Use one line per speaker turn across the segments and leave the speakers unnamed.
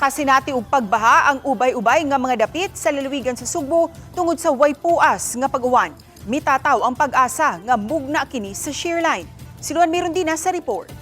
Nakasinati og pagbaha ang ubay-ubay nga mga dapit sa lalawigan sa Sugbo tungod sa way puas nga pag-uwan. Mitataw ang Pag-asa nga mugna kini sa shear line. Si Luan Mirondina sa report.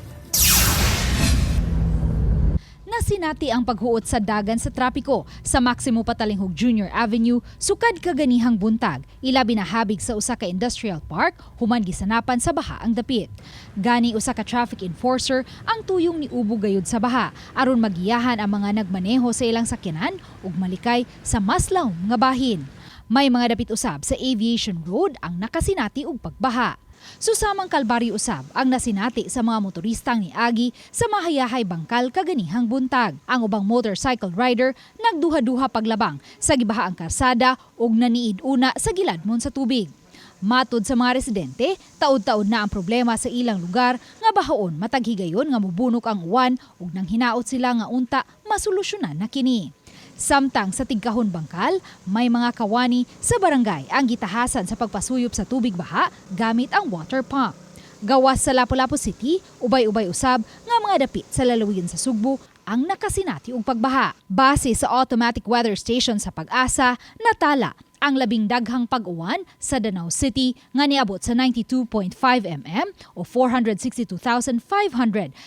Nasinati ang paghuot sa dagan sa trapiko sa Maximo Patalinghug Jr. Avenue sukad kaganihang buntag, ilabi na habig sa usa ka industrial park human gisanapan sa baha ang dapit. Gani usa ka traffic enforcer ang tuyong niubog gayud sa baha aron magiyahan ang mga nagmaneho sa ilang sakyanan ug malikay sa mas lawom nga bahin. May mga dapit usab sa Aviation Road ang nakasinati og pagbaha. Susamang kalbaryo usab ang nasinati sa mga motoristang niagi sa Mahayahay Bangkal kaganihang buntag. Ang ubang motorcycle rider nagduha-duha paglabang sa gibaha ang karsada ug naniid una sa giladmon sa tubig. Matod sa mga residente, taod-taod na ang problema sa ilang lugar nga bahaon matag higayon nga mubunok ang uwan ug nang hinaot sila nga unta masolusyonan na kini. Samtang sa Tigkahon Bangkal, may mga kawani sa barangay ang gitahasan sa pagpasuyop sa tubig baha gamit ang water pump. Gawas sa Lapu-Lapu City, ubay-ubay usab nga mga dapit sa lalawigan sa Sugbo ang nakasinati og pagbaha. Base sa automatic weather station sa Pag-asa, natala ang labing daghang pag-uwan sa Danao City nga niabot sa 92.5 mm o 462,500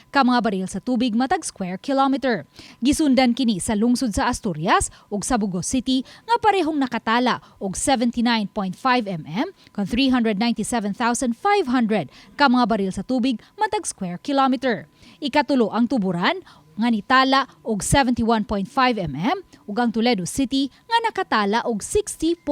ka mga baril sa tubig matag square kilometer. Gisundan kini sa lungsod sa Asturias ug sa Bogo City nga parehong nakatala og 79.5 mm kon 397,500 ka mga baril sa tubig matag square kilometer. Ikatulo ang Tuburan nga nitala og 71.5 mm ug ang Toledo City nga nakatala og 60.0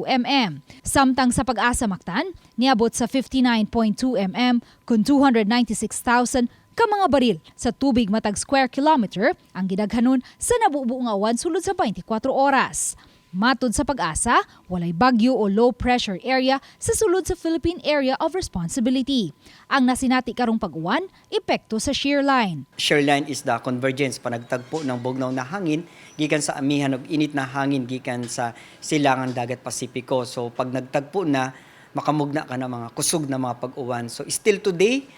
mm. Samtang sa Pag-asa Mactan, niabot sa 59.2 mm kun 296,000 ka mga baril sa tubig matag square kilometer ang gidaghanon sa nabubuo nga uwan sulod sa 24 oras. Matod sa Pag-asa, walay bagyo o low pressure area sa sulod sa Philippine Area of Responsibility. Ang nasinati karong pag-uwan, epekto sa shear line.
Shear line is the convergence, panagtagpo ng bugnaw na hangin gikan sa amihan ug init na hangin gikan sa silangan Dagat Pasipiko. So pag nagtagpo na, makamugna ka na mga kusog na mga pag-uwan. So still today,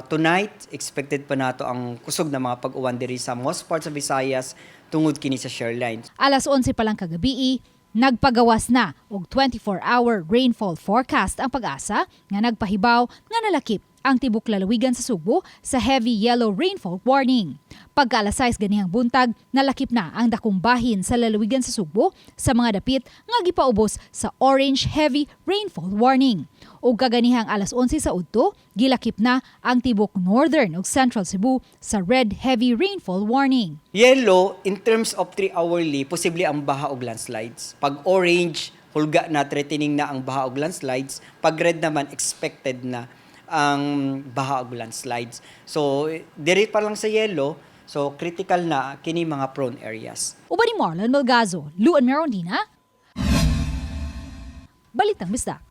tonight, expected pa nato ang kusog na mga pag-uwan diri sa most parts of Visayas tungod kini sa shear line.
Alas 11 pa lang kagabii, nagpagawas na og 24-hour rainfall forecast ang Pag-asa nga nagpahibaw nga nalakip ang tibok lalawigan sa Sugbo sa heavy yellow rainfall warning. Pagka alas 6 ganihang buntag, nalakip na ang dakong bahin sa lalawigan sa Sugbo sa mga dapit nga gipaubos sa orange heavy rainfall warning. Ug kaganihang alas 11 sa udto, gilakip na ang tibok northern ug central Cebu sa red heavy rainfall warning.
Yellow, in terms of 3 hourly, posible ang baha og landslides. Pag orange, hulga na, threatening na ang baha og landslides. Pag red naman, expected na ang baha og landslides. So, diri pa lang sa yellow, so critical na kini mga prone areas.
Uban ni Marlon Melgazo, Luan Merondina, Balitang Bisdak.